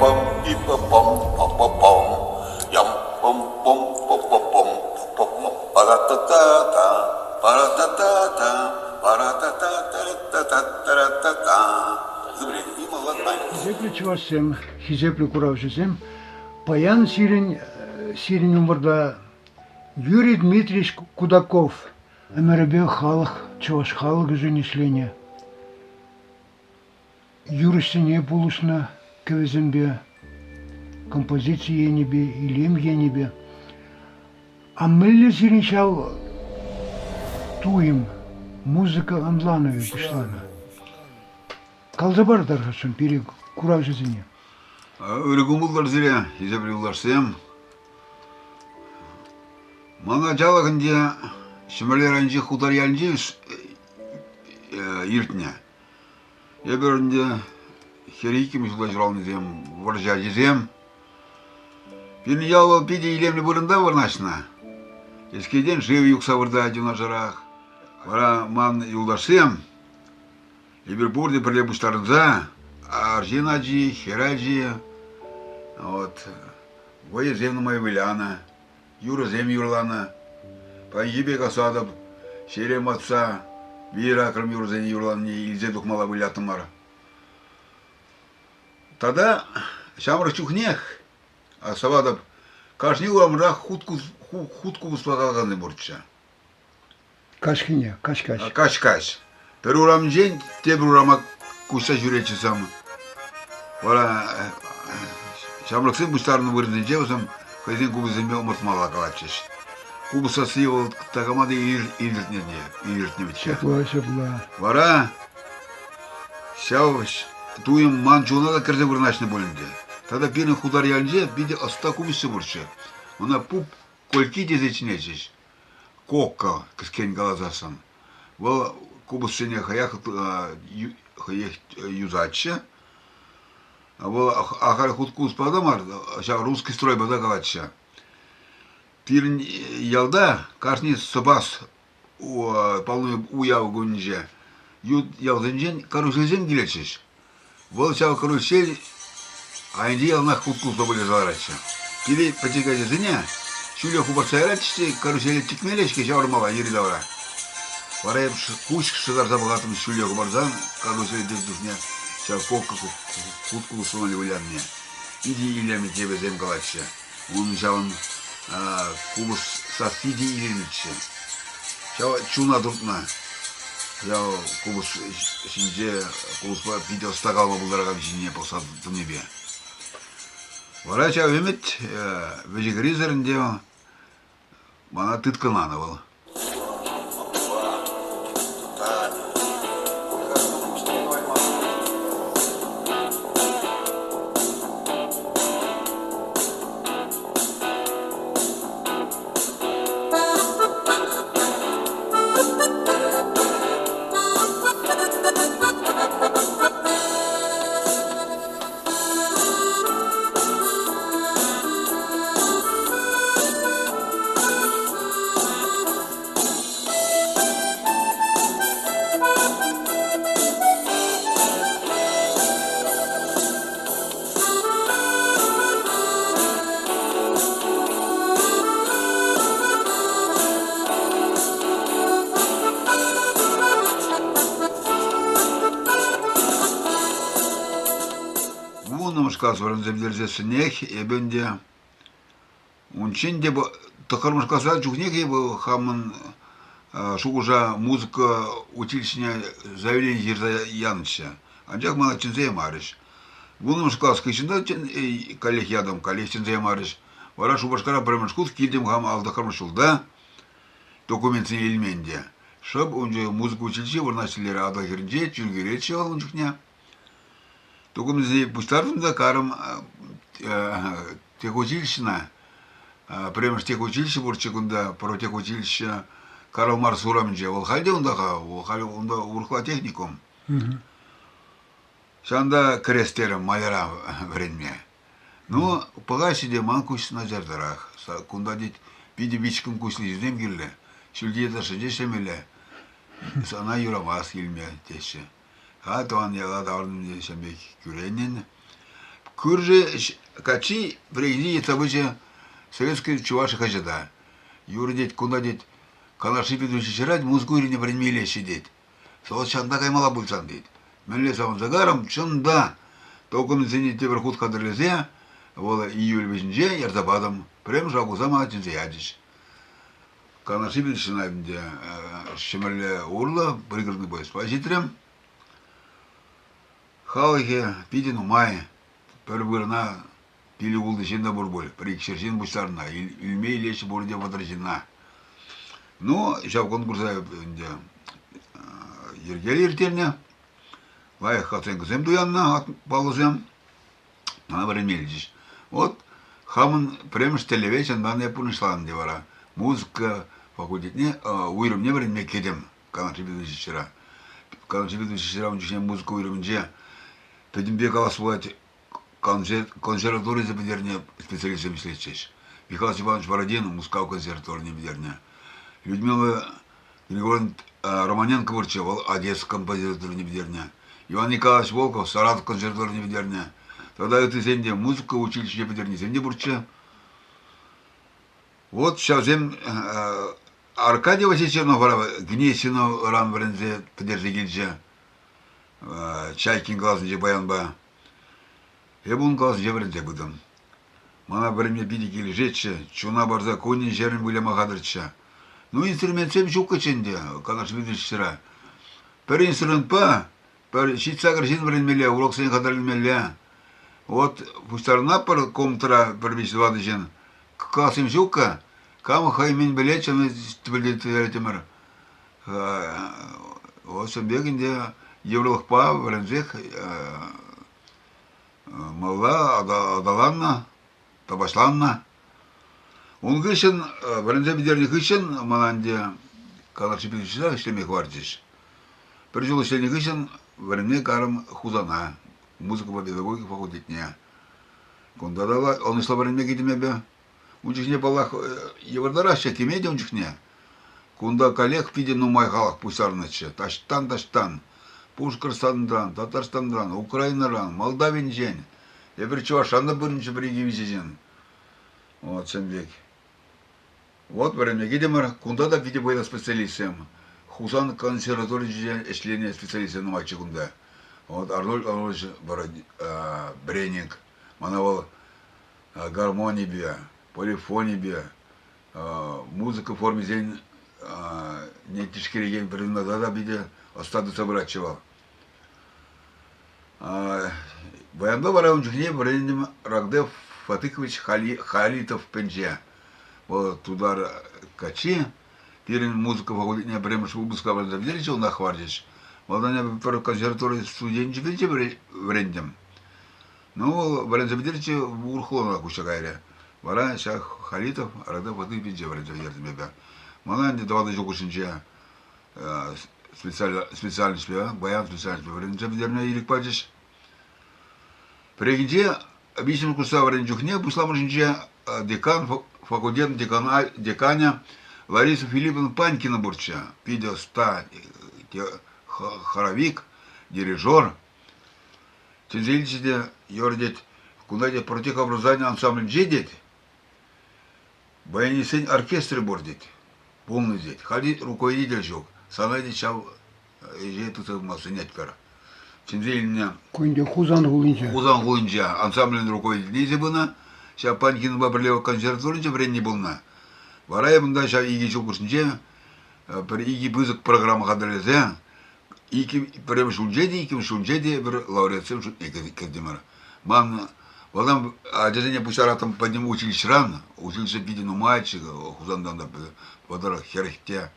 пам пи па пам па па пам ям пам пам па па пам па пам пара-та-та-та пара-та-та-та пара-та-та-та-та-та-та-та-та. Хисеплӗ чӑвашсем, хисеплӗ куравҫӑсем, паян сирӗн сирӗн умӑрта Юрий Дмитриевич Кудаков ӗмӗрӗпе халӑх, чӑваш халӑхӗшӗн ӗҫленӗ. Юрӑҫсене пулӑшнӑ кӗвӗсемпе, композици енӗпе, илем енӗпе. А мӗнле сирӗн ҫав туйӑм, музыка ӑнланӑвӗ пуҫланӑ? Каласа пар тархасшӑн пире куравҫӑсене. Ырӑ кӑмӑллӑр сире, хисеплӗ юлташсем. Ман ачалӑх ӗнтӗ Ҫӗмӗрле районӗнчи Хутар ялӗнче иртнӗ. Эпир ӗнтӗ хӗр иккӗмӗш ҫулта ҫуралнисем, вӑрҫӑ ачисем. Пирӗн ял вӑл питӗ илемлӗ вырӑнта вырнаҫнӑ. Эскейтен шыв юхса выртать юнашарах. Вара ман юлташсем, эпир пурте пӗрле пуҫтарӑнса, арҫын ачи, хӗр ачи, вот, вӑйӑсем нумай вылянӑ. юрӑсем юрланӑ. Паянхи пек асатӑп, ҫерем ватса веер акрӑм юрӑсене юрланине илсе тухмалла выляттӑмӑр. Тата ҫамрӑк чухнех саватӑп, кашни урамрах хут купӑспа калакансем пурччӗ. Каҫхине, каҫ-каҫ. Каҫ-каҫ. Пӗр урамӗнчен тепӗр урама куҫса ҫӳретчӗ сам. Вара ҫамрӑксем пуҫтарӑннӑ вырӑнсенче вӗсем хӑйсен купӑсемпе ӑмӑртмалла калатчӗҫ. Купӑс сасси вӑл такама та илӗртнӗ илӗртнӗччӗ. Ҫапла, ҫапла. Вара ҫав туйӑм ман чуна та кӗрсе вырнаҫнӑ пуль ӗнтӗ. Тата пирӗн Хутар ялӗнче питӗ ӑста купӑсҫӑ пурччӗ. Ӑна пуп Кольки тесе чӗнетчӗҫ. Кокка, кӗскен каласассӑн. Вӑл купӑссене хӑех хӑех юсатчӗ. Вӑл ахаль хут купӑспа та мар, ҫав русский стройпа та калатчӗ. Пирӗн ялта кашни сӑпас паллӑ уяв кунӗнче ют ялсенчен карусельсем килетчӗҫ. Вӑл ҫав карусель айӗнче яланах хуп-кулса выляса ларатчӗ. Пире пӗчӗк ачасене ҫӳле хупӑртса яратчӗҫ те каруселе чикмелле-ҫке ҫавӑрмалла йӗри-тавра. Вара эп куҫ шӑтарса пӑхаттӑм ҫӳле хӑпарсан карусель тӗл чухне ҫав кокка хут кулӑс вылянине. Питӗ илемлӗ тепӗсем калаҫҫӗ. Ун ҫавӑн купӑс сасси те илемлӗччӗ. Ҫав чуна туртнӑ. Ҫав купӑс ҫинче купӑспа питӗ ӑста калама пултаракан ҫине пӑхса тӑнипе. Вара ҫав ӗмӗт вӗҫӗ-хӗррисӗр ӗнтӗ мана тыткӑнланӑ вӑл. Вуннӑмӗш класс вӗренсе пӗтерсессӗнех эпӗ ӗнтӗ унччен те тӑххӑрмӗш класра чухнех эпӗ хамӑн шухӑша музыка училищине заявлени ҫырса янӑччӗ. Анчах мана чӗнсе ямарӗҫ. Вуннӑмӗш класс хыҫҫӑн та каллех ятӑм, каллех чӗнсе ямарӗҫ. Вара Шупашкара пӗрремӗш хут килтӗм хам ал тӑххӑрмӗш ҫулта. Документсене илмен те. Шӑп ун чух музыка училищи вырнаҫнӑ Атӑл хӗрринче, чӳлкереччӗ вӑл ун чухне. Документсене пуҫтартӑм та карӑм техучилищӗна, пӗрремӗш техучилище пурччӗ кунта, протехучилище Карл Маркс урамӗнче. Вӑл халь те унта-ха, вӑл халь унта урӑхла техникум. Ҫавӑнта кӗрес терӗм маляра вӗренме. Ну, пӑхаҫҫӗ те ман куҫ начартарах. Кунта тет питӗ вичкӗн куҫлӑ ҫынсем кирлӗ. Ҫӳлте тӑршшӗнче ӗҫлемелле. Сана юрамасть килме, теҫҫӗ. Ха, тӑван яла таврӑннӑ ҫын пек кӳреннӗн. Кӳршӗ каччи вӗренӳ йӑтса пычӗ «Советская Чувашия» хаҫата. Юрӗ тет, кунта тет, Канашри ведущий ҫырать, музыка уйрӑмне вӗренме илеҫҫӗ тет. Вӑл ҫавӑнта каймалла пулсан тет. Мӗнле савӑнса карӑм, чӑн та, документсене тепӗр хут хатӗрлесе вӑл июль вӗҫӗнче ярса патӑм. Пӗрремӗш августа мана чӗнсе ячӗҫ. Канашри ведущийна ӗнтӗ Ҫӗмӗрле урлӑ пригородный поездпа ҫитрӗм. Халӑхӗ питӗ нумай. Пӗр вырӑна пилӗк-ултӑ ҫын та пур пуль. Пӗр-ик ҫӗр ҫын пуҫтарнӑ. Илме илеҫҫӗ пурте 30 ҫынна. Ну, ҫав конкурса ӗнтӗ йӗркеллӗ ирттернӗ. Лайӑх оценкӑсем туяннӑ паллӑсем. Мана вӗренме илчӗҫ. Вот хамӑн пӗрремӗш тӗллеве чӑнтан эп пурнӑҫланӑ те вара. Музыка факультетне уйрӑмне вӗренме кӗтӗм Канашри педучилищӗра. Канашри педучилищӗра ун чухне музыка уйрӑмӗнче пӗтӗмпе калас пулать консерваторине пӗтернӗ специалистсем ӗҫлетчӗҫ. Михаил Степанович Бородин Мускав консерваторине пӗтернӗ. Людмила Григорьевна Романенко пурччӗ, вӑл Одесса композиторне пӗтернӗ. Иван Николаевич Волков Саратов консерваторине пӗтернӗ. Тата ыттисен те музыка училищине пӗтернисем те пурччӗ. Вот ҫавсем Аркадий Васильевич Чернов вара Гнесинӑран вӗренсе пӗтерсе килчӗ. Чайкин класӗнче баянпа. Эп ун класӗнче вӗренсе пытӑм. Мана вӗренме питӗ килӗшетчӗ, чуна парса кунӗн-ҫӗрӗн выляма хатӗрччӗ. Ну, инструментсем ҫуккӑччӗ ӗнтӗ Канаш ведущийра. Пӗр инструментпа пӗр ҫитсакӑр ҫын вӗренмелле, уроксене хатӗрленмелле. Вот пуҫтарӑнатпӑр комнатӑра пӗр виҫ-тӑватӑ ҫын. Классем ҫуккӑ. Кам хӑй мӗн пӗлет, ҫавна пӗлтереттӗмӗр. Вот ҫавӑн пек ӗнтӗ йывӑрлӑхпа вӗренсех малла аталаннӑ, тапаҫланнӑ. Ун хыҫҫӑн, вӗренсе пӗтернӗ хыҫҫӑн мана ӗнтӗ Канашри педучилищӗра ӗҫлеме хӑварчӗҫ. Пӗр ҫул ӗҫленӗ хыҫҫӑн вӗренме карӑм Хусана, музыкӑпа педагогика факультетне. Кунта та ӑнӑҫлӑ вӗренме килтӗм эпӗ. Ун чухне, паллах, йывӑртарахчӗ кӗме те ун чухне. Кунта каллех питӗ нумай халӑх пуҫтарӑннӑччӗ. Таҫтан-таҫтан. Пушкӑртстанран, Татарстанран, Украинӑран, Молдавинчен. Эпир Чӑвашран та пырӑнчӗ пӗр-икӗ виҫӗ ҫын. Вот ҫын пек. Вот вӗренме килтӗмӗр. Кунта та питӗ вӑйлӑ специалистсем. Хусан консерваторийӗнче ӗҫленӗ специалистсем нумайччӗ кунта. Вот Арнольд Арнольдович Бреник. Мана вӑл гармонипе, полифонипе, музыка формисен не тишкерекен предмета та питӗ ӑста тытса пыратчӗ вӑл. Баянпа вара ун чухне вӗрентӗм Рагдев Фатыхович Халитов пӗнче. Вӑл тутар каччи, пирӗн музыка факультетне пӗрремӗш выпуска вӗренсе пӗтерчӗ, унта хӑварчӗҫ. Малтан эпӗ пӗр консерватори студенчӗ вӗрентӗм. Ну, вӑл вӗренсе пӗтерчӗ, урӑхлана куҫса кайрӗ. Вара ҫак Халитов Рада Фатыховича вӗренсе пӗтертӗм эпӗ. Мана ӗнтӗ тӑватӑ ҫул хушшинче специальноҫпе, баян специальноҫпе вӗренсе пӗтерме ирӗк пачӗҫ. Пӗррехинче виҫҫӗмӗш курсра вӗреннӗ чухне пуҫламӑшӗнче декан, факультетӑн деканӗ Лариса Филипповна Панькина пурччӗ. Питӗ ӑста хоровик, дирижер. Чӗнсе илчӗ те Йор тет, кунта тет противообразовани ансамблӗнче тет, баянистсен оркестрӗ пур тет, пулнӑ тет. Халь руководитель ҫук. Сана тет ҫав ӗҫе тытса пыма сӗнетпӗр. Чӗнсе илнӗ. Ку ӗнтӗ Хусан хулинче. Хусан хулинче ансамблӗн руководителӗ илсе пынӑ. Ҫав Панькинпа пӗрле консерваторинче вӗренни пулнӑ. Вара эп унта ҫав икӗ ҫул хушшинче пӗр икӗ пысӑк программа хатӗрлесе икӗ пӗрремӗш ҫулӗнче те, иккӗмӗш ҫулӗнче те эпир лауреатсем шутне кӗртӗмӗр. Ман вӑлтан ачасене пуҫтараттӑм пӗтӗм училищӗран. Училище питӗ нумайччӗ Хусантан та 30 хӗрӗхте.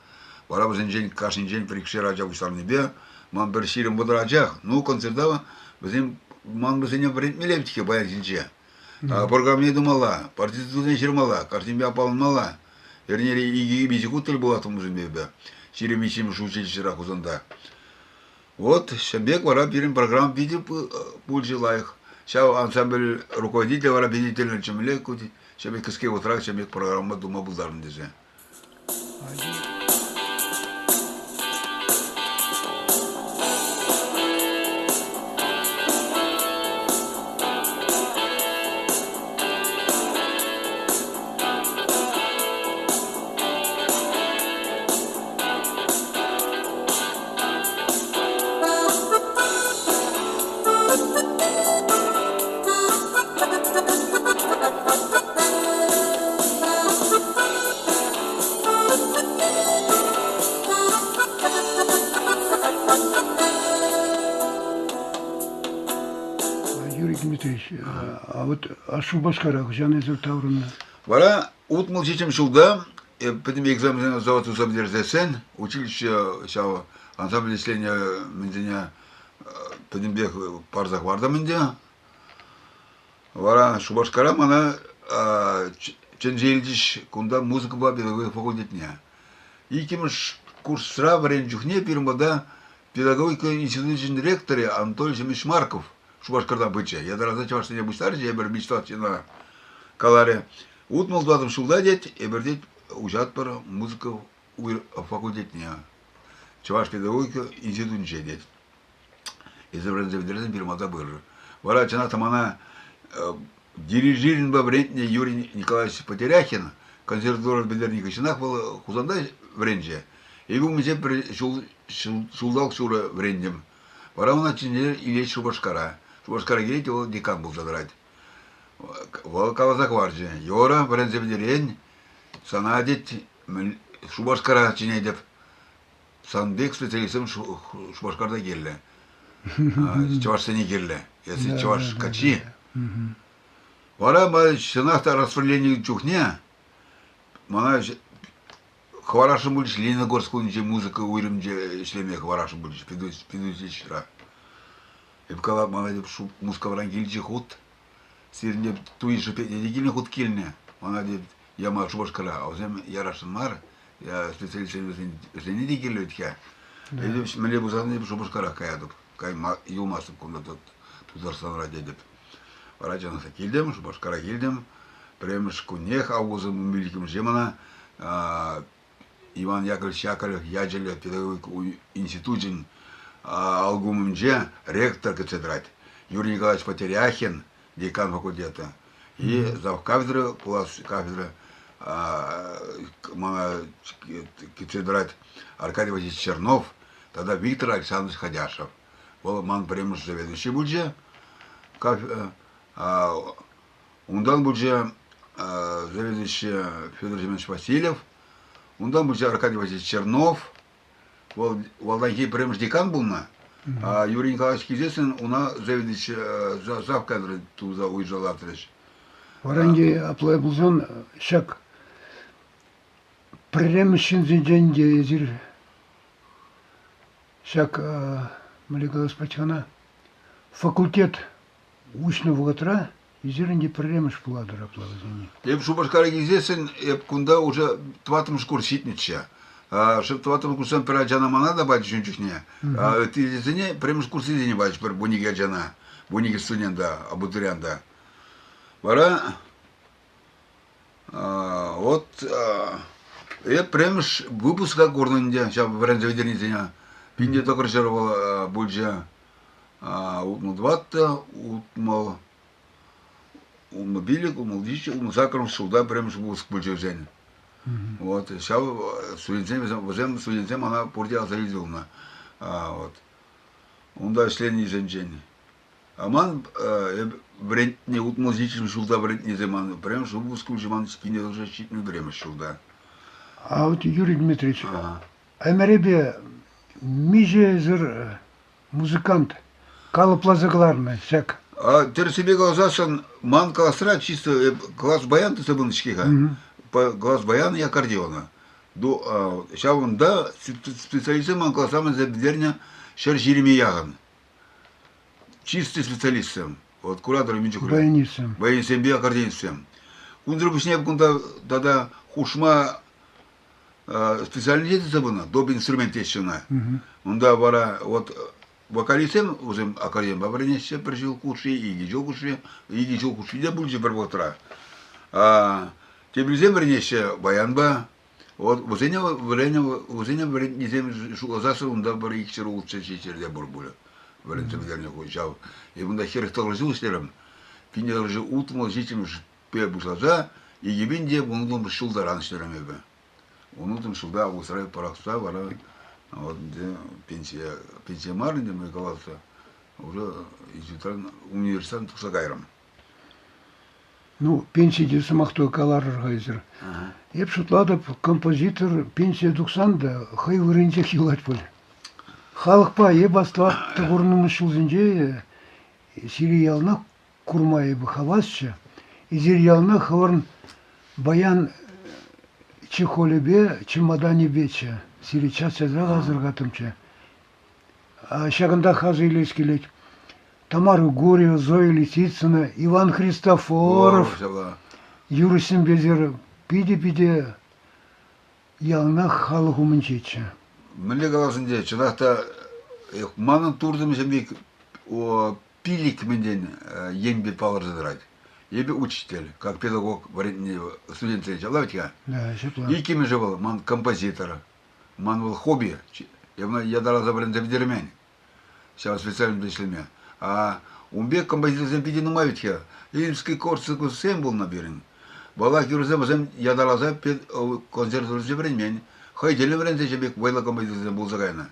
Вара вӗсенчен кашнинчен пӗр-икшер ача пуҫтарнипе ман пӗр 20-30 ачах. Ну, концерта вӗсем ман вӗсене вӗрентмелле вӗт-ха паянхинче. Программине тумалла, партитурӑсене ҫырмалла, картинпе аппаланмалла. Эрнере икӗ виҫӗ хут тӗл пулаттӑм вӗсемпе эпӗ. 23-мӗш училищӗра Хусанта. Вот ҫав пек вара пирӗн программа питӗ пулчӗ лайӑх. Ҫав ансамбль руководителӗ вара питӗ тӗлӗнчӗ, мӗнле ҫав пек кӗске вӑхӑтрах ҫав пек программа тума пултарнӑ тесе. а вот Шупашкара хӑҫан эсир таврӑннӑ? Вара 67 ҫулта пӗтӗм экзаменсене завод туса пӗтерсессӗн училище ҫав ансамбль ӗҫленӗ мӗнсене пӗтӗмпех парса хӑвартӑм ӗнтӗ. Вара Шупашкара мана чӗнсе илчӗҫ кунта музыкӑпа педагогика факультетне. Иккӗмӗш курсра вӗреннӗ чухне пирӗн пата педагогика институчӗн ректорӗ Анатолий Семенович Марков Шупашкарта пычӗ. Ятарласа чӑвашсене пуҫтарчӗ, эпир мечтал ҫынна каларӗ. 64 ҫулта тет, эпир тет уҫатпӑр музыка факультетне. Чӑваш педагогика институтӗнче тет. Эсӗ вӗренсе пӗтерсен пирӗн пата пыр. Вара чӑнах та мана дирижиринпа вӗрентнӗ Юрий Николаевич Потеряхин консерватори пӗтернӗ хыҫҫӑнах вӑл Хусанта вӗренчӗ. Эпӗ умӗнче пӗр ҫул ҫулталӑк ҫурӑ вӗрентӗм. Вара ӑна чӗнсе илет Шупашкара. Шупашкара килет, вӑл декан пулса тӑрать. Вӑл каласа хӑварчӗ: «Юра, вӗренсе пӗтерен, сана, тет, Шупашкара чӗнетӗп. Сан пек специалистсем Шупашкарта кирлӗ. Чӑвашсене кирлӗ. Эсӗ чӑваш каччи. Вара чӑнах та распределени чухне мана хӑварасшӑн пулчӗҫ Лениногорск хулинче музыка уйрӑмӗнче ӗҫлеме хӑварасшӑн пулчӗҫ педучилищӗра. Эп калап, мана теп Мускавран килчӗ хут. Сирӗн теп туйшӑ петне те килнӗ хут килнӗ. Мана теп яма Шупашкара. А вӗсем ярасшӑн мар. Специалистсем вӗсене те кирлӗ вӗт-ха. Эпӗ мӗнле пулсан эпӗ Шупашкарах каятӑп. Кайма юлмастӑп кунта Тутарстанра тетӗп. Вара чӑнах килтӗм, Шупашкара килтӗм. Пӗрремӗш куннех августӑн 15-мӗшӗнче мана Иван Яковлевич Яковлев ячӗллӗ педагогика институчӗн алкумӗнче ректор кӗтсе тӑрать. Юрий Николаевич Потеряхин, декан факультета, и завкафедра, пулас кафедра мана кӗтсе тӑрать Аркадий Васильевич Чернов тата Виктор Александрович Ходяшев. Вӑл ман пӗрремӗш заведующий пулчӗ. Унтан пулчӗ заведующий Федор Семенович Васильев, унтан пулчӗ Аркадий Васильевич Чернов. Вӑл малтанхи пӗрремӗш декан пулнӑ. А Юрий Николаевич килсессӗн уна заведующий зав кафедра туса уйӑрса лартрӗҫ. Вара ӗнтӗ апла пулсан ҫак пӗрремӗш ҫынсенчен те эсир ҫак мӗнле калас патьхана факультет уҫнӑ вӑхӑтра эсир ӗнтӗ пӗрремӗш пулатӑр апла вӗсене. Эп Шупашкара килсессӗн эп кунта уже тӑваттӑмӗш курс ҫитнӗччӗ. Шӑп тӑваттӑмӗш курсран пӗр ачана мана та пачӗҫ ун чухне. Ыттисене пӗрремӗш курсисене пачӗҫ пӗр вуникӗ ачана, вуникӗ студента, абитуриента. Вара Вот эп пӗрремӗш выпуска курнӑ ӗнтӗ ҫав вӗренсе пӗтернисене. Пинте тӑкӑрҫӑр вӑл пулчӗ. 64, 60, 65, 67, 68 ҫулта пӗрремӗш выпуск пулчӗ вӗсен. Вот ҫав студентсем, вӗсем студентсем мана пурте аса илсе юлнӑ. Вот. Унта ӗҫленисенчен. А ман эп вӗрентнӗ 67 ҫулта вӗрентнисем ман пӗрремӗш выпуск пулчӗ ман кине уже 71 ҫулта. А вот Юрий Дмитриевич, ӗмӗрӗпе миҫесӗр музыкант калӑпласа кӑларнӑ ҫак? А тӗрӗссипе каласассӑн ман класра чисто эп класс баян тесе пынӑ-ҫке-ха. Класс баян и аккордеона. Ҫавӑнта специалистсем ман класра мӗнсе пӗтернӗ 120 яхӑн. Чистый специалистсем. Вот куратор мӗн чухлӗ. Баянистсем. Баянистсемпе аккордеонистсем. Кунсӑр пуҫне кунта тата хушма специалитет тесе пынӑ, доп инструмент теҫҫӗ ӑна. Унта вара вот вокалистсем вӗсем аккордеонпа вӗренеҫҫӗ пӗр ҫул хушши, икӗ ҫул хушши, икӗ ҫул хушши те пулчӗ пӗр вӑхӑтра. Теприсем вӗренеҫҫӗ баянпа. Вот вӗсене вӗренӗ, вӗсене вӗрентнисем шутласассӑн унта пӗр икҫӗр ултҫӗр ҫиччӗр те пур пулӗ. Вӗрентсе пӗтернӗ ҫав. Эп унта 49 ҫул ӗҫлерӗм. 1967-мӗшпе пуҫласа 2010 ҫул таран ӗҫлерӗм эпӗ. Унутӑм ҫулта августра пӑрахса вара вот пенсия, пенсия мар ӗнтӗ мӗн каласа, уже институтран, университетран тухса кайрӑм. Ну, пенси те сӑмах каларӑр-ха эсир. Эп шутлатӑп, композитор пенсие тухсан та хӑй вырӑнчех юлать пуль. Халӑхпа эп аслӑ пурӑннӑ ҫулсенче сире яланах. курма эпӗ хавасчӗ. Эсир яланах хӑвӑрӑн баян чехолӗпе, чемоданӗпеччӗ. Сире час-часах асӑрхаттӑмччӗ. Ҫакӑнтах аса илес килет. Тамара Гурьева, Зоя Лисицына, Иван Христофоров юрӑҫсемпе эсир питӗ-питӗ яланах халӑх умӗнчеччӗ. Мӗнле калас ӗнтӗ, чӑнах та манӑн туртӑмсем пек пилӗк мӗнтен енпе палӑрса тӑрать. Эпӗ учитель, как педагог вӗрентнӗ студентсене ҫапла вӗт-ха. Да, ҫапла. Иккӗмӗшӗ вӑл ман композитор. Ман вӑл хобби. Я ӑна ятарласа вӗренсе пӗтермен. Ҫав специальноҫпа ӗҫлеме. А ун пек композиторсем питӗ нумай вӗт-ха. Римский Корсаковсем пулнӑ пирӗн. Валах юрӑсем вӗсем ятарласа консерваторинче вӗренмен. Хӑй тӗллӗн вӗренсе ҫав пек вӑйлӑ композиторсем пулса кайнӑ.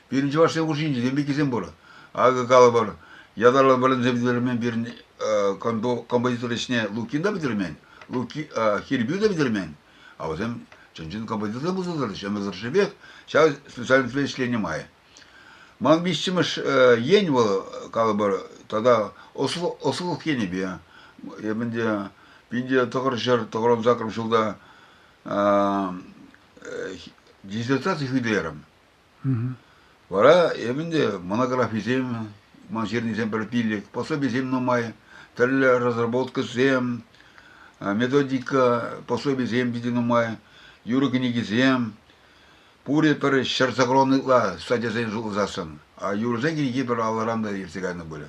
Пирӗн чӑвашсен хушшинче тем пеккисем пур. Акӑ калӑпӑр, ятарлӑ вӗренсе пӗтермен пирӗн композитор ӗҫне Лукин та пӗтермен, Луки, Хирбю та пӗтермен. А вӗсем чӑн-чӑн композиторсем пулса тӑрӗҫ. Ӗмӗр тӑршшӗпех ҫав специальноҫпа ӗҫленӗ май. Ман виҫҫӗмӗш ен вӑл, калӑпӑр, тата ӑслӑлӑх енӗпе. Эпӗ ӗнтӗ 1998 ҫулта диссертаци хӳтӗлерӗм. Вара эпӗ ӗнтӗ монографисем, ман ҫырнисем пӗр пиллӗк, пособисем нумай, тӗрлӗ разработкӑсем, методика пособисем питӗ нумай, юрӑ кӗнекисем. Пурӗ пӗр 180 ытла статьясем шутласассӑн, а юрӑсен кӗнеки пӗр алӑран та иртсе кайнӑ пулӗ.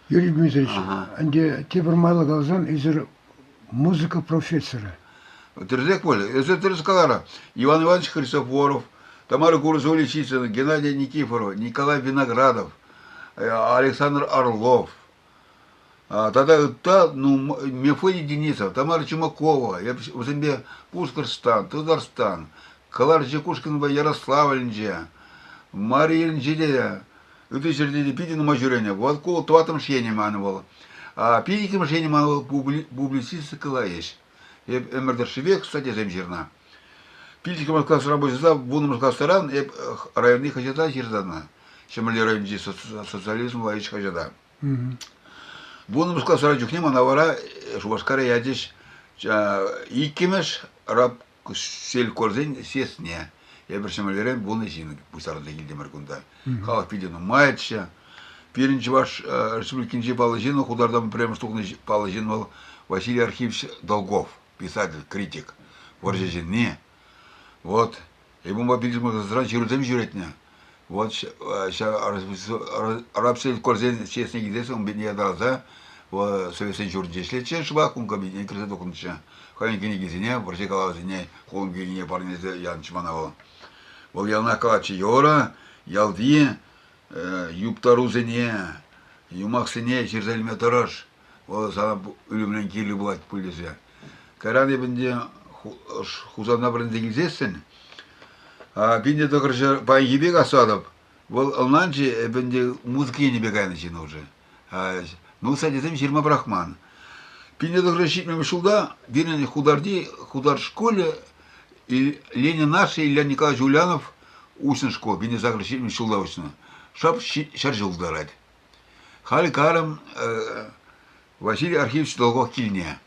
Юрий Дмитриевич, ӗнтӗ тепӗр майлӑ каласан, эсир музыка профессорӗ. Тӗрӗсех пуль. Эсӗ тӗрӗс каларӑн. Иван Иванович Христофоров, Тамара Курсуличицына, Геннадий Никифоров, Николай Виноградов, Александр Орлов, тата ытта ну, Мефодий Денисов, Тамара Чумакова, вӗсемпе Пушкӑртстан, Тутарстан, Кӑларчӑ Кушкӑнпа Ярославлӗнче, Мари Элӗнче те ытти ҫӗрте те питӗ нумай ҫӳренӗ. Вӑл ку тӑваттӑмӗш енӗ ман вӑл. Пиллӗкмӗш енӗ ман вӑл публицистикӑлла ӗҫ. Эп ӗмӗр тӑршшӗпех статьясем ҫырнӑ. Пиллӗкмӗш класран пуҫласа вуннӑмӗш класран эп районти хаҫата ҫыртанӑ. Ҫӗмӗрле районӗнчи социализмла ӗҫ хаҫата. Вуннӑмӗш класра чухне мана вара Шупашкара ячӗҫ иккӗмӗш селькорсен съездне. Эпир Ҫӗмӗрлерен вунӑ ҫын пуҫтарӑнса килтӗмӗр кунта. Халӑх питӗ нумайччӗ. Пирӗн Чӑваш Республикинчи паллӑ ҫын, Хутартан пӗрремӗш тухнӑ паллӑ ҫын вӑл Василий Архипович Долгов, писатель, критик, вӑрҫӑ ҫынни. Вот. Эпӗ унпа пилӗкмӗш ҫырусем ҫӳретнӗ. Вот ҫав арабсен съездне килсессӗн ун патне ятарласа Советсен ҫуртӗнче ӗҫлетчӗ шӑпах ун кабинетне кӗрсе тухнӑччӗ. Хӑйӗн кӗнекисене, вӑрҫӑ калавӗсене хулӑм кӗнекине парнелесе янӑччӗ мана вӑл. Вӑл яланах калатчӗ, Йора, ялти юптарусене, юмахсене ҫырса илме тӑрӑш, вӑл сана ӳлӗмрен кирлӗ пулать пуль тесе. Кайран эп ӗнтӗ Хусана вӗренсе килсессӗн 1900 паянхи пек астӑватӑп, вӑл ӑнланчӗ, эп ӗнтӗ музыка енӗпе кайнӑ ҫын уже. Ну, статьясем ҫырма пӑрахман. 1970 ҫулта пирӗн Хутарти Хутар шкулӗ Ленин ашшӗ Илья Николаевич Ульянов уҫнӑ шкул, 1870 ҫулта уҫнӑ. Шӑп ҫӗр ҫул тӑрать. Халь карӑм Василий Архипович Долгов килне.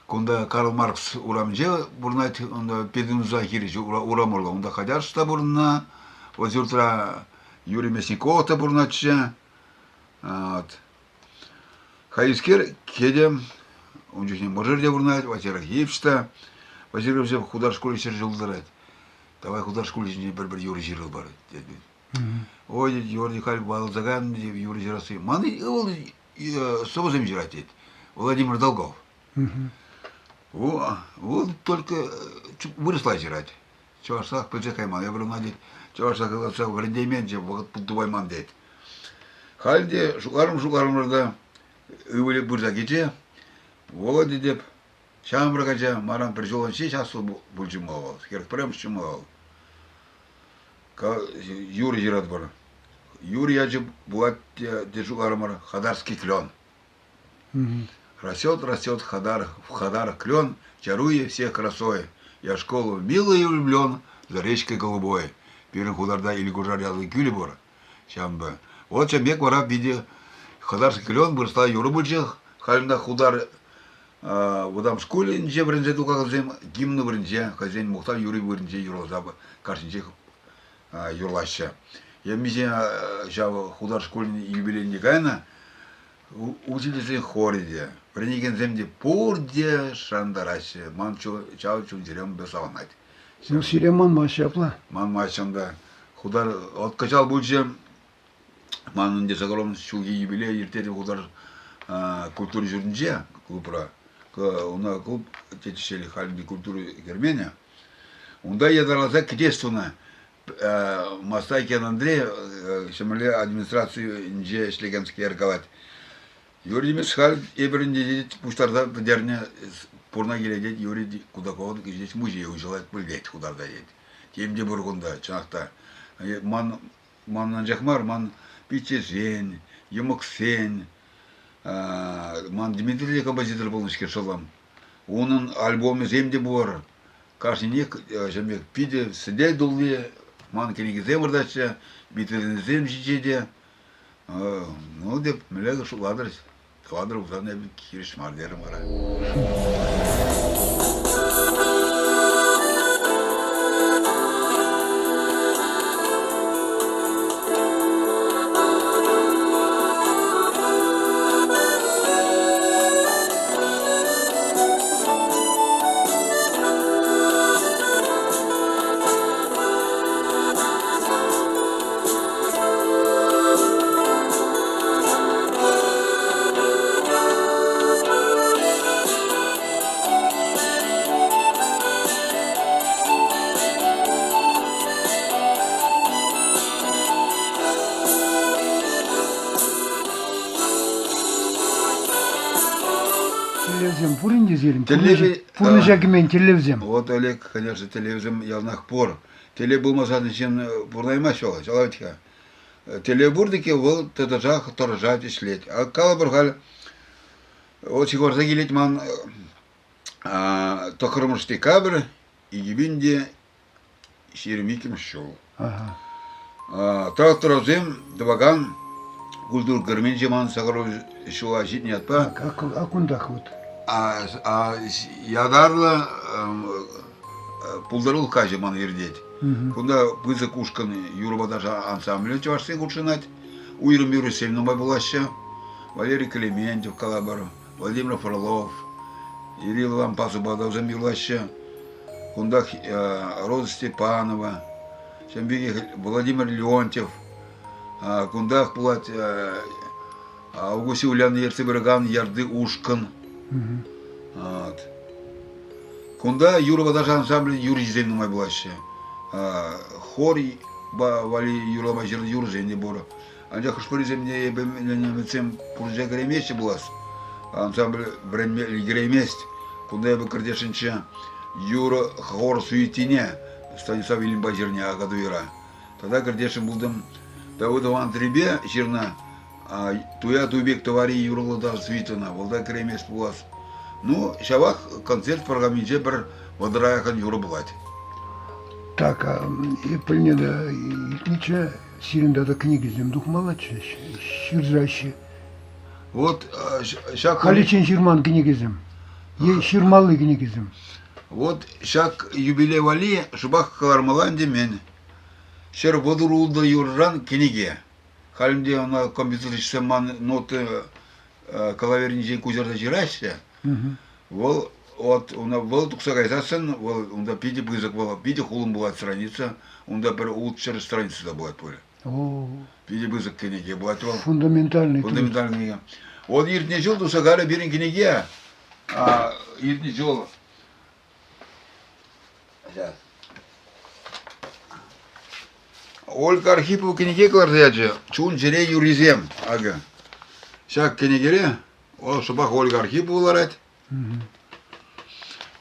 Кунта Карл Маркс урамӗнче пурӑнать, унта Петунса хирӗҫ урам урлӑ. Унта Хатяш та пурӑннӑ, вӑл ҫуртра Юрий Мясников та пурӑнатчӗ. Вот. Хайхискер кетӗм, ун чухне мӑшӑр те пурӑнать, Василий Архипович та. Василий Архипович Хутар шкулӗ ҫӗр ҫул тӑрать. Давай Хутар шкулӗ ҫинчен пӗр-пӗр юрӑ ҫырӑпӑр, тет. Ой, тет, Георгий халь ватӑлса кайнӑ, юрӑ ҫырасси. Ман ывӑл сӑвӑсем ҫырать, тет, Владимир Долгов. Вӑл только вырӑсла ҫырать. Чӑвашлах пӗлсе кайман. Эпир ӑна, тет, чӑвашла каласа вӗрентейменччӗ, вӑхӑт тупайман, тет. Халь те шутларӑм-шутларӑмӑр та ывӑлӗ пырса кӗчӗ. Володя теп, ҫамрӑк ача, манран пӗр ҫулӑн ҫеҫ аслӑ пулчӗ вӑл, 41-мӗш вӑл. Юрӑ ҫыратпӑр. Юрӑ ячӗ пулать те шутларӑмӑр Хадарский клен. Растет, растет Хадар, в Хадар клен, чаруя всех красой. Я школу милый влюблен за речкой голубой. Пирӗн хутарта Илькушар ятлӑ кӳлӗ пур. Ҫавӑнпа. Вот ҫав пек вара питӗ. Хӑтарский клен вырӑсла юрӑ пулчӗ. Халь ӑна Хутар вӑтам шкулӗнче вӗренсе тухакансем гимн вырӑнче, хӑйсен мухтав юрри вырӑнче юрласа кашнинчех юрлаҫҫӗ. Е миҫе ҫав Хутар шкулӗн юбилейне кайнӑ, учительсен хорӗ те, вӗренекенсем те пурте шантараҫҫӗ. Ман ҫав чун-чӗрем савӑнать. Ну, сире манмаҫҫӗ апла? Манмаҫҫӗ унта. Хутар вот кӑҫал пулчӗ манӑн ӗнтӗ сакӑрӑн ҫулхи юбилей ирттернӗ Хутар культура ҫуртӗнче клубра. Уна клуб тетчӗ халь ӗнтӗ культура керменӗ. Унта ятарласа кӗтес тунӑ. Мастайкин Андрей Ҫӗмӗрле администрацийӗнче ӗҫлекенскер калать. Юрий Дмитриевич халь эпир ӗнтӗ пуҫтарса пӗтернӗ пурна килет Юрий Кудаковӑн килет музей уҫӑлать пӗлет хутарта тет. Тем те пур кунта, чӑнах та. Ман, ман анчах мар, ман пиччесен, йӑмӑксен, ман Дмитрий композитор пулнӑ-ҫке шӑллӑм. Унӑн альбомӗсем те пур. Кашнинех ҫын пек питӗ сӗтел тулли ман кӗнекесем выртаҫҫӗ, витринӑсем ҫинче те. Ну, теп, мӗнле шутлатӑр, тӑватӑр пулсан эпӗ хирӗҫ мар терӗм вара. Тӗллевсем пур ӗнтӗ сирӗн? Пурнӑҫа кӗмен тӗллевсем. Вот, Олег, конечно, тӗллевсем яланах пур. Телей пулмасан ҫын пурӑнаймасть вӑл, ҫала вӗт-ха. Телей пур тӗке вӑл тӑтӑшах тӑрӑшать, ӗҫлет. А калӑпӑр халь, вот ҫывхарса килет ман тӑххӑрмӗш декабрь, 2022 ҫул. Тракторсем тӑвакан культура керменче ман сакӑр ҫула ҫитнӗ ятпа. А кунтах вот. Ятарлӑ пултарулӑх каҫӗ ман иртет. Кунта пысӑк ушкӑн юрӑпа ташӑ ансамблӗ чӑвашсен хутшӑнать. Уйрӑм юрӑҫсем нумай пулаҫҫӗ. Валерий Клементьев калапӑр, Владимир Фролов, Кирилл Лампасовпа та вӗсем юрлаҫҫӗ. Кунтах Роза Степанова, ҫавӑн пекех Владимир Леонтьев. Кунтах пулать Август Ульяна ертсе пыракан Ярды ушкӑн. Вот. Кунта юрӑпа ташӑ ансамблӗн юрӑҫисем нумай пулаҫҫӗ. Хор валли юрлама ҫырнӑ юрӑсем те пур. Анчах хӑш-пӗрисем те эпӗ вӗсем пурнӑҫа кӗреймеҫҫӗ пулас. Ансамбль вӗренме ӗлкӗреймест. Кунта эпӗ кӗртесшӗнччӗ юрӑ хор суетине Станислав Ильинпа ҫырнӑ Акатуйра. Тата кӗртесшӗн пултӑм Давыдов Андрейпе ҫырнӑ Туя туй пек тӑвари юрӑллӑ та свитӑна, вӑл та кӗреймест пулас. Ну, ҫавах концерт программинче пӗр вӑтӑра яхӑн юрӑ пулать. Так, эп пӗлнӗ те илтнӗччӗ, Сирӗн тата кӗнекесем тухмаллаччӗ, ҫырсаҫҫӗ. Вот ҫак... Халиччен ҫырман кӗнекесем е ҫырмалли кӗнекесем. Вот ҫак юбилей валли шӑпах кӑлармалла ӗнтӗ мен. 136 юрӑран кӗнеке. Халь ӗнтӗ ӑна компьютеристсем ман ноты клаверӗнчен куҫарса ҫыраҫҫӗ. Вӑл вот вӑл тухса кайсассӑн вӑл унта питӗ пысӑк вӑл питӗ хулӑн пулать страница. Унта пӗр ултҫӗр страница та пулать пуль. Питӗ пысӑк кӗнеке пулать вӑл. Фундаментальный. Фундаментальный кӗнеке. Вот иртнӗ ҫул туса кайрӗ пирӗн кӗнеке. Иртнӗ ҫул Сейчас. Ольга Архипова кӗнеке кӑларса ячӗ. Чун-чӗре юррисем. Акӑ. Ҫак кӗнекере Вӑл шӑпах Ольга Архипова ларать.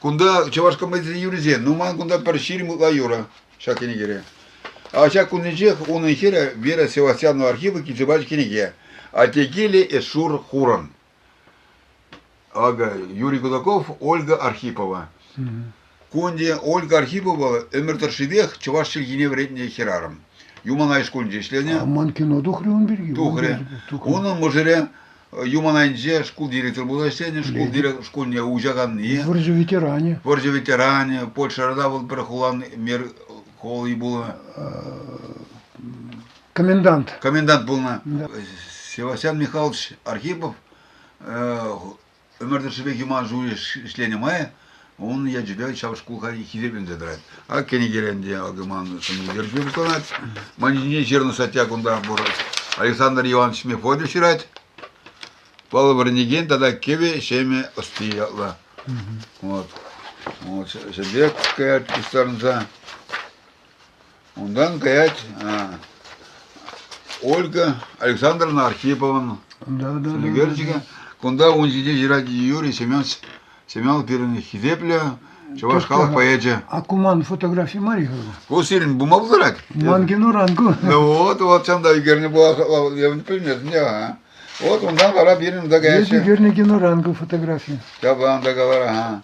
Кунта чӑваш композиторӗн юррисем. Ну, ман кунта пӗр 20 ытла юрӑ ҫак кӗнекере. А ҫак кунсенчех унӑн хӗрӗ Вера Севастьяновна Архипова килсе пачӗ кӗнеке. Атте килӗ эс шур хурӑн. Акӑ Юрий Кудаков, Ольга Архипова. Ку ӗнтӗ Ольга Архипова ӗмӗр тӑршшӗпех чӑваш чӗлхине вӗрентнӗ хӗрарӑм. Юманай шкулӗнче ӗҫленӗ. Ман кино тухрӗ ун пирки. Тухрӗ. Унӑн мӑшӑрӗ Юманайӗнче шкул директорӗ пулса ӗҫленӗ, шкул директор шкулне уҫаканни. Вӑрҫӑ ветеранӗ. Вӑрҫӑ ветеранӗ. Польшӑра та вӑл пӗр хулан мэр хули пулнӑ. Комендант. Комендант пулнӑ. Севастьян Михайлович Архипов ӗмӗр тӑршшӗпех юман ҫулӗ ӗҫленӗ май ун ячӗпе ҫав шкул халь хисепленсе тӑрать. А кӗнекерен те акӑ ман сӑн пуҫланать. Ман ҫинчен ҫырнӑ статья кунта пур. Александр Иванович Мефодьев ҫырать. Вӑл вӗренекен тата кӗвӗ ҫемӗ ӑсти ятлӑ. Вот. Вот ҫӗнтерет каять пуҫтарӑнса. Унтан каять Ольга Александровна Архипован ӳкерчӗкӗ. Кунта ун ҫинчен ҫырать Юрий Семенович Семенов пирӗн хисеплӗ чӑваш халӑх поэчӗ. А ку ман фотографи мар-и-ха? Ку сирӗн пулма пултарать. Ман киноран ку. Ну вот, вот чӑн та ӳкернӗ пулас, я пӗлместӗм те, Вот унтан вара пирӗн унта каяҫҫӗ. Эс ӳкернӗ киноран ку фотографи. Ҫапла унта калар, ага.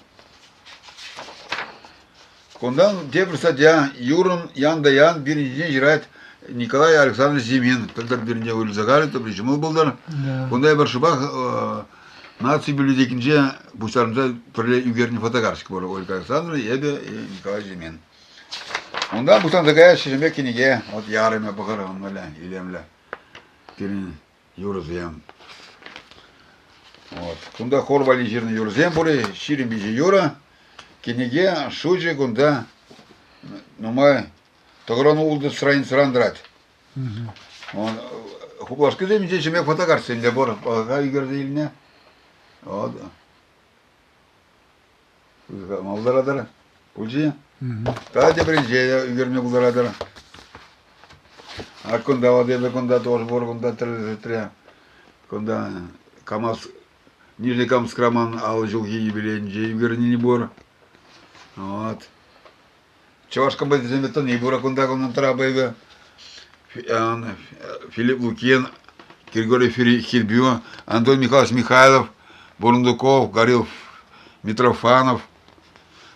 Кунтан тепӗр статья Юрӑн Ян та Ян пирӗн ҫинчен ҫырать Николай Александрович Зимин. Пӗлтӗр пирӗнте уйрӑлса кайрӗ, тепри ҫӑмӑл пултӑр. Кунта эпир шӑпах наци библиотекинче пуҫтарӑнса пӗрле ӳкернӗ фотокарточка пур. Ольга Александровна, эпӗ и Николай Зимин. Унтан пуҫланса каяҫҫӗ ҫемье кӗнеке. Вот ярӑмӗ пӑхӑр, мӗнле илемлӗ. Пирӗн юрӑсем. Вот. Кунта хор валли ҫырнӑ юрӑсем пур, 23 юрӑ. Кӗнеке шучӗ кунта нумай тӑхӑран ултӑ страницӑран тӑрать. Хуплашкисем ҫинче ҫӗмек фотокартсем те пур, палӑка ӳкерсе илнӗ. Вот. Пултаратӑр. Пулчӗ. Тата тепринче ӳкерме пултаратӑр. А кунта вот эпӗ кунта тоже пур, кунта тӗрлӗ сетре. Кунта КамАЗ Нижнекамск роман алӑ ҫулхи юбилейӗнче ӳкерни пур. Вот. Чӑваш композиторсемпе тӑни пур кунта кунта тӑрапӑйпе. Филипп Лукин, Григорий Хирбю, Антон Михайлович Михайлов, Бурундуков, Горилов Митрофанов.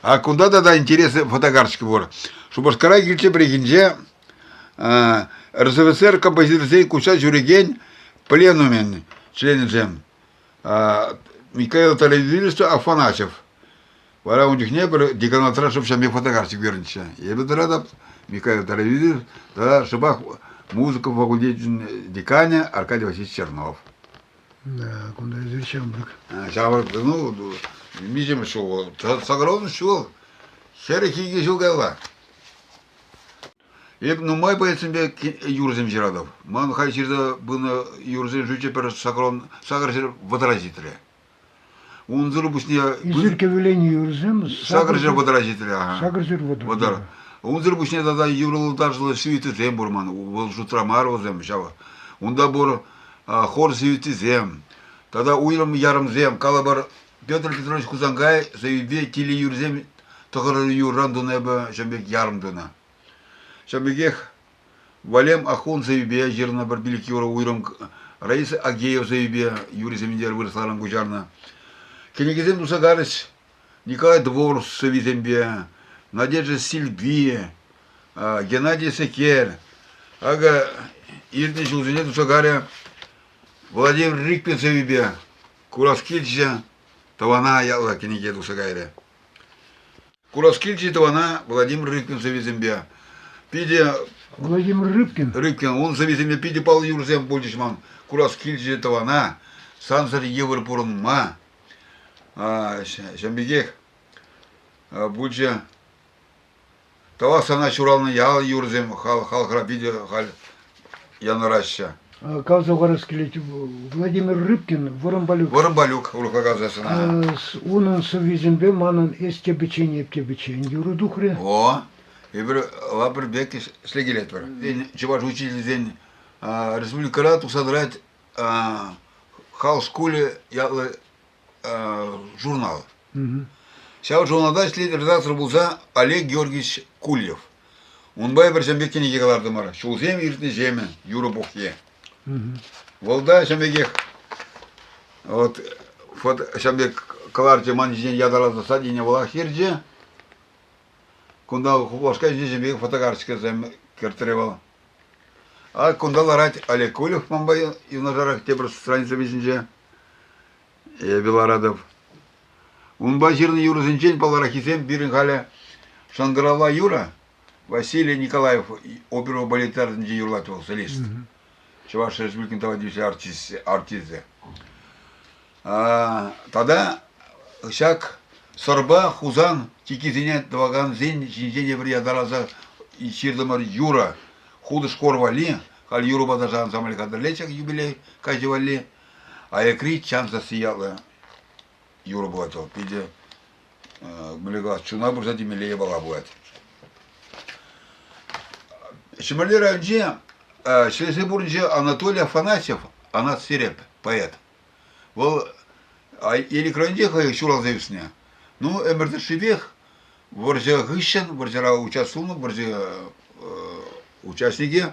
А кунта тата интереслӗ фотокарточка пур. Шупашкара килчӗ пӗррехинче РСФСР композиторсен куҫса ҫӳрекен пленумӗн членӗсем Михаил Талевилович Афанасьев Вара ун чухне пӗр деканатра шӑп ҫав пек фотокарточка ӳкернӗччӗ. Эпӗ тӑратӑп, Михаил Таравидов тата шӑпах музыка факультечӗн деканӗ Аркадий Васильевич Чернов. Да, кунта эсир ҫамрӑк. Ҫамрӑк, ну, миҫемӗш ҫул вӑл? Сакӑрвунӑ ҫул. 42 ҫул каялла. Эп нумай поэтсемпе юрӑсем ҫыратӑп. Ман халь ҫырса пынӑ юрӑсен шучӗ пӗр сакӑр вӑтӑра ҫитрӗ. Унсӑр пуҫне... Ӳсӗр кӗвӗленӗ юрӑсем... Сакӑр вӑтӑра ҫитрӗ. Сакӑр вӑтӑр. Вӑтӑр. Унсӑр пуҫне тата юрӑллӑ-ташӑллӑ сюитӑсем пур ман. Вӑл шутра мар вӗсем ҫав. Унта пур хор сюитисем, тата уйрӑм ярӑмсем. Калӑпӑр, Петр Петрович Хусанкай сӑввипе тилӗ юрӑсем тӑхӑр юрран тунӑ эпӗ ҫавӑн пек ярӑм тунӑ. Ҫавӑн пекех Валем Ахун сӑввипе ҫырнӑ пӗр пилӗк юрӑ уйрӑм Раиса Агеева сӑввипе Юрий Сементер вырӑсларан куҫарнӑ. Кӗнекесем туса карӗҫ Николай Дворов сӑввисемпе, Надежда Сильви, Геннадий Секер. Акӑ иртнӗ ҫулсене туса карӗ Владимир Рикпин сӑввипе «Курас килчӗ тӑвана» ятлӑ кӗнеке туса кайрӗ. Курас килчӗ тӑвана Владимир Рыбкин сӑввисемпе. Питӗ Владимир Рыбкин? Рыбкин. Ун сӑввисемпе питӗ паллӑ юрӑсем пулчӗҫ ман. Курас килчӗ тӑвана, сансӑр йывӑр пурӑнма. Ҫавӑн пекех пулчӗ Тавах сана ҫуралнӑ ял юрӑсем халӑхра питӗ халь янӑраҫҫӗ. Каласа хӑварас килет, Владимир Рыбкин, Вӑрӑмпалюк. Вӑрӑмпалюк урӑхла каласа сана. Унӑн сӑввисемпе манӑн Эс те пӗччен, эп те пӗччен юрӑ тухрӗ. О, эпир лапӑр пек ӗҫле килетпӗр. Чӑваш учительсен республикӑра тухса тӑрать Халӑх шкулӗ ятлӑ журнал. Ҫав журналта ӗҫлет редактор пулса Олег Георгиевич Кульев. Унпа эпир ҫавӑн пек кӗнеке кӑлартӑмӑр. Ҫулсем иртнӗ ҫемӗ юрӑ пуххи. Вӑл та ҫавӑн пекех вот ҫавӑн пек кӑларчӗ ман ҫинчен ятарласа статйине вӑлах ҫырчӗ. Кунта Хуплашка ҫинчен ҫавӑн пекех фотокарточкӑсем кӗртрӗ вӑл. А кунта ларать Олег Кулев манпа юнашарах тепӗр страница вӗҫӗнче. Эпӗ ларатӑп. Унпа ҫырнӑ юрӑсенчен паллӑраххисем пирӗн халӗ Шӑнкӑравла юрӑ Василий Николаев оперӑпа балет театрӗнче юрлать вӑл солист. Чӑваш Республикин тава тивӗҫлӗ артисчӗ. Тата ҫак Сӑрпа Хусан чиккисене тӑвакансен ҫинчен эпир ятарласа ҫыртӑмӑр юрӑ. Хутӑш хор валли, халь юрӑпа ташӑ ансамбль хатӗрлет ҫак юбилей каҫӗ валли. Аякри чан сасси ятлӑ юрӑ пулать вӑл. Питӗ мӗнле калас, чуна пырса тивмелле япала пулать. Ҫӗмӗрле районӗнче ӗҫлесе пурӑнчӗ Анатолий Афанасьев, Анат Сереп поэт. Вӑл Элӗк районӗнче хӑй ҫуралса ӳснӗ. Ну, ӗмӗр тӑршшӗпех вӑрҫӑ хыҫҫӑн, вӑрҫӑра участвовал, вӑрҫӑ участникӗ.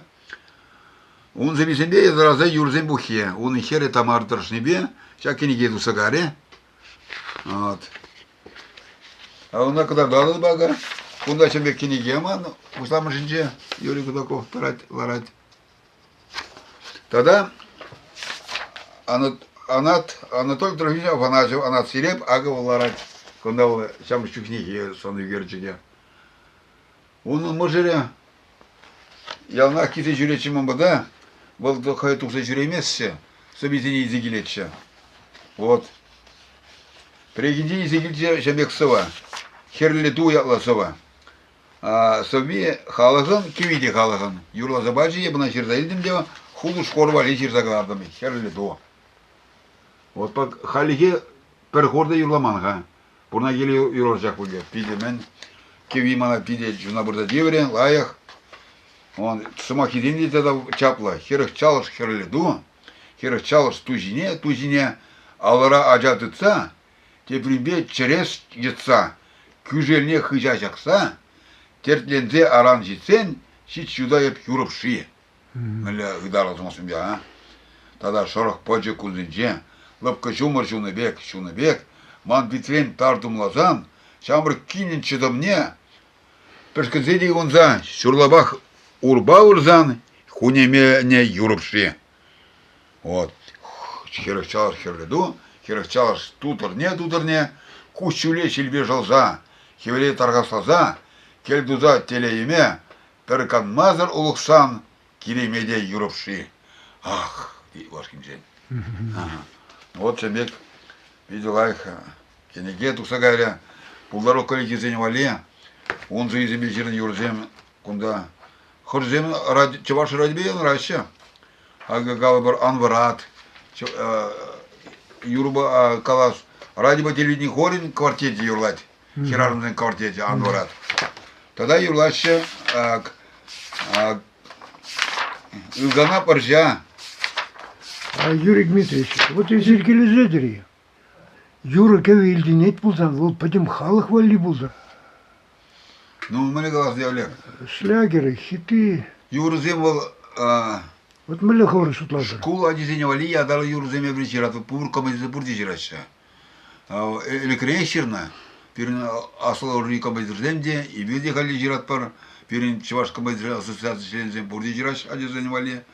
Ун сӑввисемпе ятарласа юрӑсен пуххи. Унӑн хӗрӗ Тамара тӑрӑшнипе ҫак кӗнеке тухса кайрӗ. Вот. А ӑна кӑтартатӑп акӑ. Кунта ҫын пек кӗнеке ман пуҫламӑшӗнче Юрий Кудаков тӑрать, ларать. Тата Анат, Анатолий Трофимович Афанасьев, Анат Сиреп, акӑ вӑл ларать. Кунта вӑл ҫамрӑк чухнехи сӑн ӳкерчӗкӗ. Унӑн мӑшӑрӗ яланах килсе ҫӳретчӗ ман пата. Вӑл хӑй тухса ҫӳрейместчӗ, сӑввисене илсе килетчӗ. Вот. Пӗррехинче илсе килчӗ ҫав пек сӑвӑ. Хӗрлӗ ту ятлӑ сӑвӑ. Сӑвви халӑхӑн, кӗвви те халӑхӑн. Юрласа пачӗ, эп ӑна ҫырса илтӗм те хутӑш хор валли ҫырса кӑлартӑм. Хӗрлӗ ту. Вот хальлӗхе пӗр хор та юрламан-ха. Пурна киле юрласах пулчӗ. Питӗ мӗн кӗвви мана питӗ чуна пырса тиврӗ, лайӑх. Он сӑмаххисем те тата чаплӑ. 40 чалӑш хӗрлӗ ту, 40 чалӑш ту ҫине, ту ҫине алӑра ача тытса, тепринпе чӗрес йӑтса, кӳшелне хыҫа ҫакса, тертленсе аран ҫитсен, ҫич ҫута эп юрӑп-ши. Мӗнле ытарлӑ сӑмахсемпе, а? Тата шӑрӑх пӑчӑ кунсенче лӑпкӑ ҫумӑр ҫунӑ пек, ҫунӑ пек, ман питрен тар тумласан, ҫамрӑк кинӗн чӑтӑмне пӗшкӗнсе те ывӑнса ҫурлапах урпа вырсан хунемене юрӑп-ши. Вот. 40 чалӑш хӗрлӗ ту, 40 чалӑш тутӑрне тутӑрне, куҫҫуле ҫилпе шӑлса, хӗвеле тархасласа, кӗл туса телейӗме пӗр канмасӑр улӑхсан киремете юрӑп-ши? Ах, юлашкинчен. Вот ҫын пек питӗ лайӑх кӗнеке тухса кайрӗ. Пултарулӑх коллективсене валли ун сӑввисемпе ҫырнӑ юрӑсем кунта хӑшӗсем чӑваш радиопе янӑраҫҫӗ. Акӑ калӑпӑр Ан вӑрат, юрӑпа калас радиопа телевидени хорӗн квартечӗ юрлать. Хӗрарӑмсен квартечӗ Ан вӑрат. Тата юрлаҫҫӗ Ылтана пӑрҫа. Юрий Дмитриевич, вот эсир килӗшетӗр-и? Юрӑ-кӗвӗ илтӗнет пулсан, вӑл пӗтӗм халӑх валли пултӑр. Ну, мӗнле калас Олег? Шлягеры, хиты. Юрӑсем вӑл Вот мӗнле хӑвӑр шутлатӑр? Шкул ачисене валли ятарлӑ юрӑсем эпир ҫыратпӑр, пур командирсем пурте ҫыраҫҫӗ. Ӗлӗкрех ҫырнӑ. Пирӗн аслӑ ӑрури композиторсем те, эпир те халӗ ҫыратпӑр. Пирӗн Чӑваш композитор ассоциаци членӗсем пурте ҫыраҫҫӗ ачасене валли.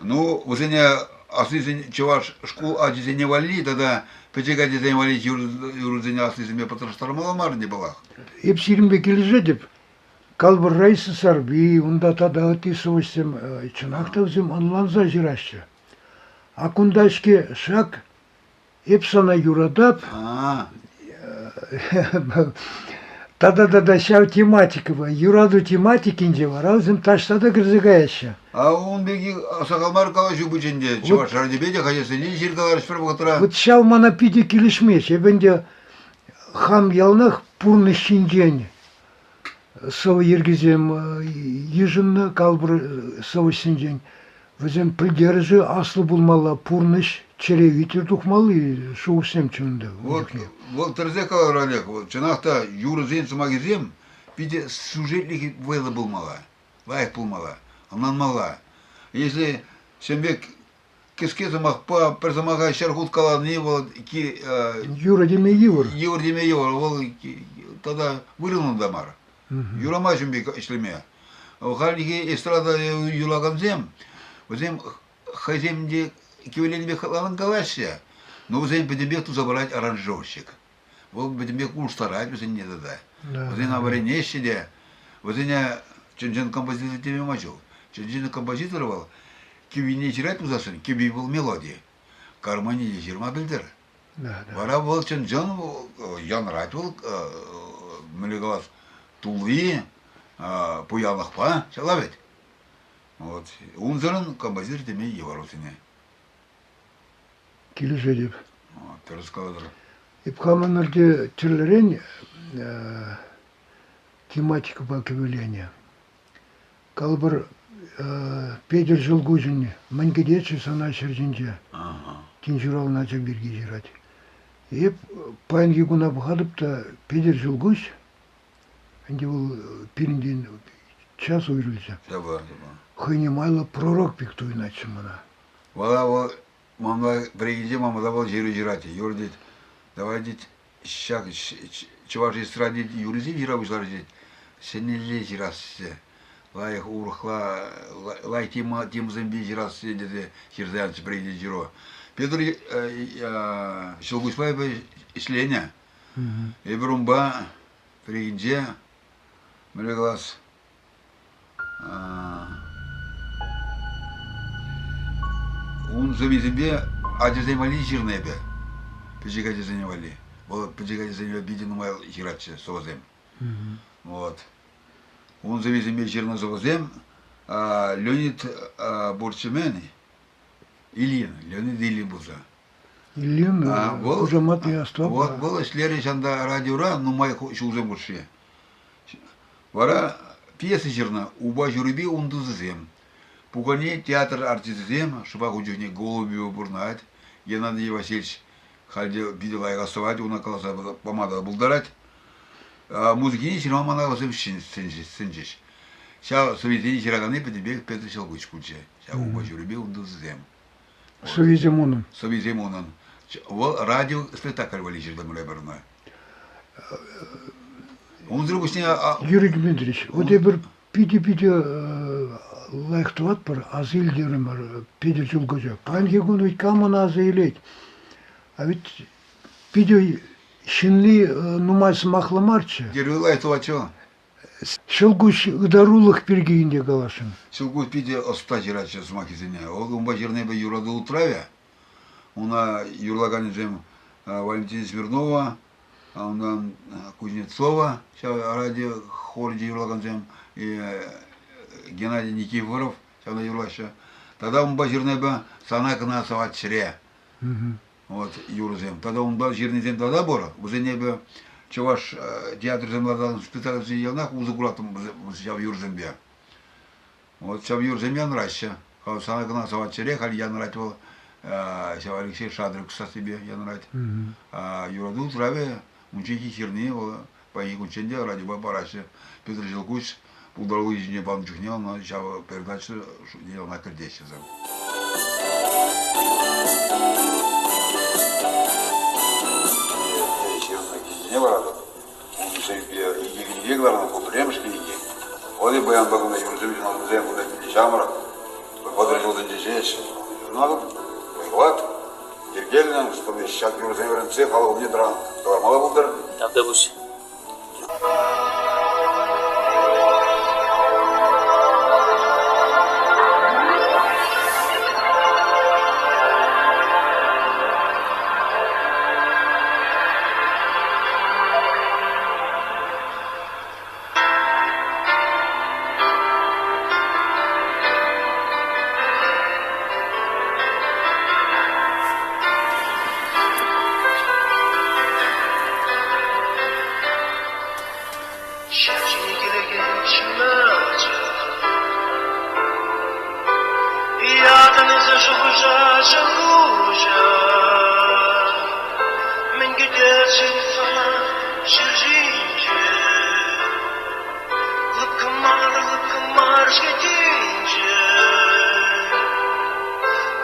Ну, вӗсене аслисен чӑваш шкул ачисене валли тата пӗчӗк ачасен валли юрӑсене аслисемпе пӑтраштармалла мар ӗнтӗ паллах. Эп сирӗнпе килӗшетӗп. Калпӑр Раиса Сарпи, унта тата ытти сӑвӑҫсем чӑнах та вӗсем ӑнланса ҫыраҫҫӗ. А кунта-ҫке ҫак Эп сана юратап. Тата-тата ҫав тематикӑпа, юрату тематикинче вара вӗсем таҫта та кӗрсе каяҫҫӗ. А ун пирки сахал мар калаҫу пычӗ ӗнтӗ. Чӑваш радиопе те хаҫатсенче ҫыркаларӗҫ пӗр вӑхӑтра. Вот ҫав мана питӗ килӗшмест. Эп ӗнтӗ хам яланах пурнӑҫ ҫинчен сӑвӑ йӗркисем йышӑннӑ калпӑр сӑвӑҫсенчен. Вӗсем пӗлтерӗшӗ аслӑ пулмалла, пурнӑҫ чӗре витӗр тухмалли шухӑшсемччӗ унта ун Вот, чухне. вӑл тӗрӗсех каларӗ Олег. Вӑл чӑнах та юрӑсен сӑмахӗсем питӗ сюжетлӗхӗ вӑйлӑ пулмалла, лайӑх пулмалла, ӑнланмалла. Если ҫын пек кӗске сӑмахпа пӗр сӑмаха ҫӗр хут калани вӑл Юрӑ теме йывӑр. Йывӑр теме йывӑр. Вӑл тата вырӑнлӑ та мар. Юрамасть ун пек ӗҫлеме. Хальхи эстрада юрлакансем, вӗсем хӑйсем те кивӗленпе хӑтланкалаҫҫӗ, но вӗсен пӗтӗмпех туса парать аранжировщик. Вӑл пӗтӗмпех улӑштарать вӗсене тата. Вӗсене вӗренеҫҫӗ те, вӗсене чӑн-чӑн композитор теме май ҫук. Чӑн-чӑн композитор вӑл кӗввине ҫырать пулсассӑн, кӗвви вӑл мелоди. Гармонине ҫырма пӗлтӗр. Вара вӑл чӑн-чӑн янрать вӑл, мӗнле калас, тулли пуянлӑхпа ҫапла вӗт. Вот. Унсӑрӑн композитор теме йывӑр вӗсене. Килӗшетӗп. Тӗрӗс калатӑр. Эп хамӑн ӗнтӗ тӗрлӗрен тематикӑпа кӗвӗленӗ. Калӑпӑр, Петӗр Ҫӑлкуҫӗн «Мӗн кӗтет-ши сана ҫӗр ҫинче?» тин ҫуралнӑ ача пирки ҫырать. Эп паянхи куна пӑхатӑп та Петӗр Ҫӑлкуҫ ӗнтӗ вӑл пирӗнтен час уйрӑлчӗ. Хӑйне майлӑ пророк пек туйӑнатчӗ мана. Вара вӑл манла пӗррехинче мамӑта вӑл ҫыру ҫырать. Юр тет, давай тет, ҫак чӑваш эстради юррисем ҫыра пуҫларӗ тет. Ҫӗнӗлле ҫырасчӗ. Лайӑх урӑхла лайӑх тема, темӑсемпе ҫырасчӗ тесе ҫырса янӑччӗ пӗррехинче ҫыру. Петр Ҫӑлкуҫпа эпӗ ӗҫленӗ. Эпир унпа пӗррехинче мӗнле калас, Ун сӑввисемпе ачасем валли ҫырнӑ эпӗ. Пӗчӗк ачасене валли. Вӑл пӗчӗк ачасене питӗ нумай ҫыратчӗ сӑвӑсем. Вот. Ун сӑввисемпе ҫырнӑ сӑвӑсем Леонид Бурчемен, Ильин, Леонид Ильин пулса. Ильин хушаматне астӑвап. Вот вӑл ӗҫлерӗ ҫанта радиора нумай ҫулсем хушши. Вара пьеса ҫырнӑ «Упа ҫурипе ун тусӗсем». Пукане театр артисчӗсем шӑпах ун чухне Голубева пурӑнать. Геннадий Васильевич халь те питӗ лайӑх астӑвать, уна каласа пама та пултарать. Музыкине ҫырма мана вӗсем сӗнчӗҫ. Ҫав сӑввисене ҫыраканни пӗтӗмпех Петр Ҫӑлкуҫ пулчӗ. Ҫав «Упа ҫурипе ун тусӗсем». Сӑввисем унӑн. Сӑввисем унӑн. Вӑл радио спектакль валли ҫыртӑмӑр эпир ӑна. Унсӑр пуҫне... Юрий Дмитриевич, вот эпир питӗ-питӗ лайӑх тӑватпӑр, аса илтерӗмӗр Петӗр Ҫулкуҫа. Паянхи кун ведь кам ӑна аса илет? А ведь питӗ ҫынни нумай сӑмахлӑ марччӗ. Юрий лайӑх тӑватчӗ. Ҫӑлкуҫ ытарулӑх пирки ӗнтӗ каласшӑн. Ҫӑлкуҫ питӗ ӑста ҫыратчӗ сӑмахӗсене. Вӑл унпа ҫырнипе юрату утравӗ. Уна юрлаканӗсем Валентина Смирнова, унтан Кузнецова, ҫав радио хорӗнче юрлакансем, Геннадий Никифоров ҫавна юрлаҫҫӗ. Тата унпа ҫырнӑ эпӗ «Сана кӑна савать чӗре». Вот юрӑсем. Тата унпа ҫырнисем тата пур. Вӗсене эпӗ чӑваш театрӗсем лартакан спектакльсене яланах усӑ кураттӑм ҫав юрӑсемпе. Вот ҫав юрӑсем янраҫҫӗ. Сана кӑна савать чӗре, халь янрать вӑл ҫав Алексей Шадрик сассипе янрать. Юрату утравӗ унчченхи ҫырни вӑл паянхи кунччен те радиопа параҫҫӗ. Петр Ҫӑлкуҫ пултарулӑх ҫине панӑ чухне ӑна ҫав передача шутне ӑна кӗртеҫҫӗ сав. Ҫырнӑ килне вара Унсемпе икӗ кӗнеке кӑларнӑ ку пӗрремӗш кӗнеке. Вӑл паян кунта юрӑсем ҫыналнисем кунта питӗ ҫамрӑк. Вӑтӑр ҫулсенче ҫеҫ ҫырнатӑп. Вӑй-хӑват йӗркеллӗ, чтобы ҫак юрӑсене вӗрентсе халӑх умне кӑлармалла пултӑр. Тавтапуҫ. Ҫӗр килекен ҫуначӗ Ятӑн эсӗ шухӑша ҫӑлкуҫа Мӗн кӗтет-ши сана ҫӗр ҫинче? Лӑпкӑ мар, лӑпкӑ мар-ҫке тӗнче.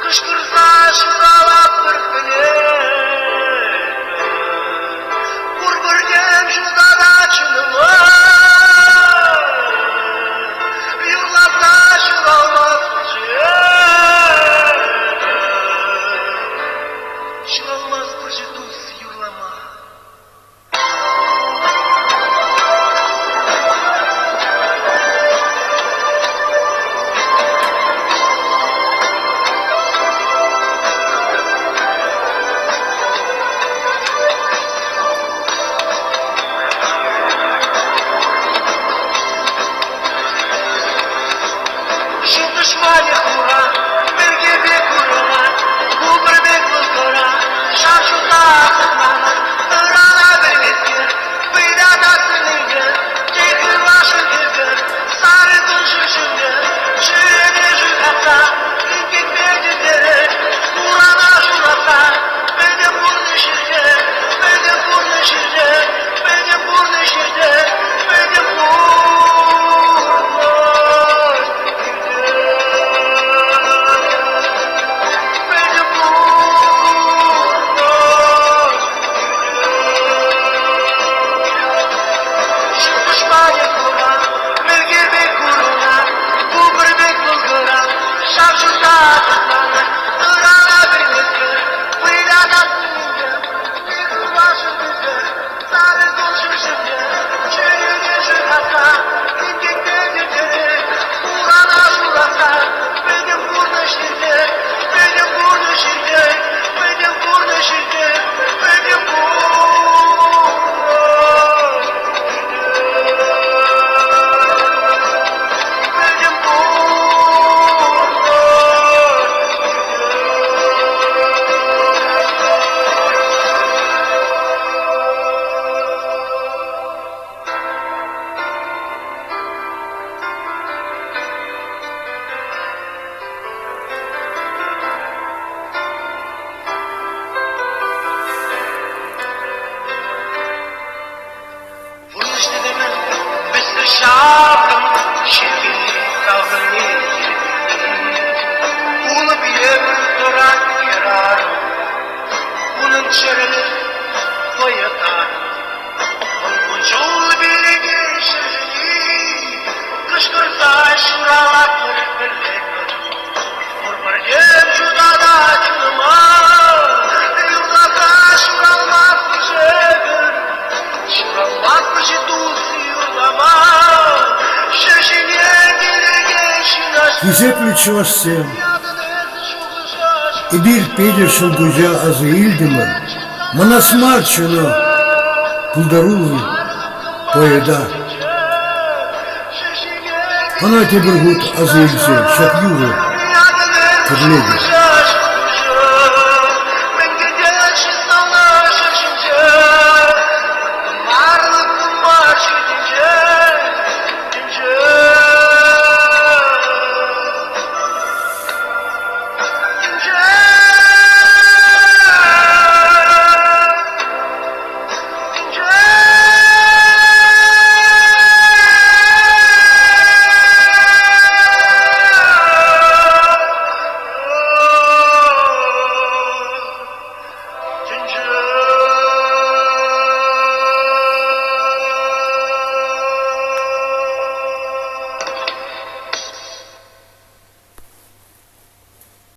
Кӑшкӑрса ҫуралатпӑр пӗлетпӗр. Пурпӗртен ҫутатать чунӑма. Хисеплӗ чӑвашсем, эпир Петӗр Ҫӑлкуҫа аса илтӗмӗр. Манас марччӗ ӑна, пултаруллӑ поэта. Ӑна тепӗр хут аса илсе ҫак юрӑ кӗрлетӗр.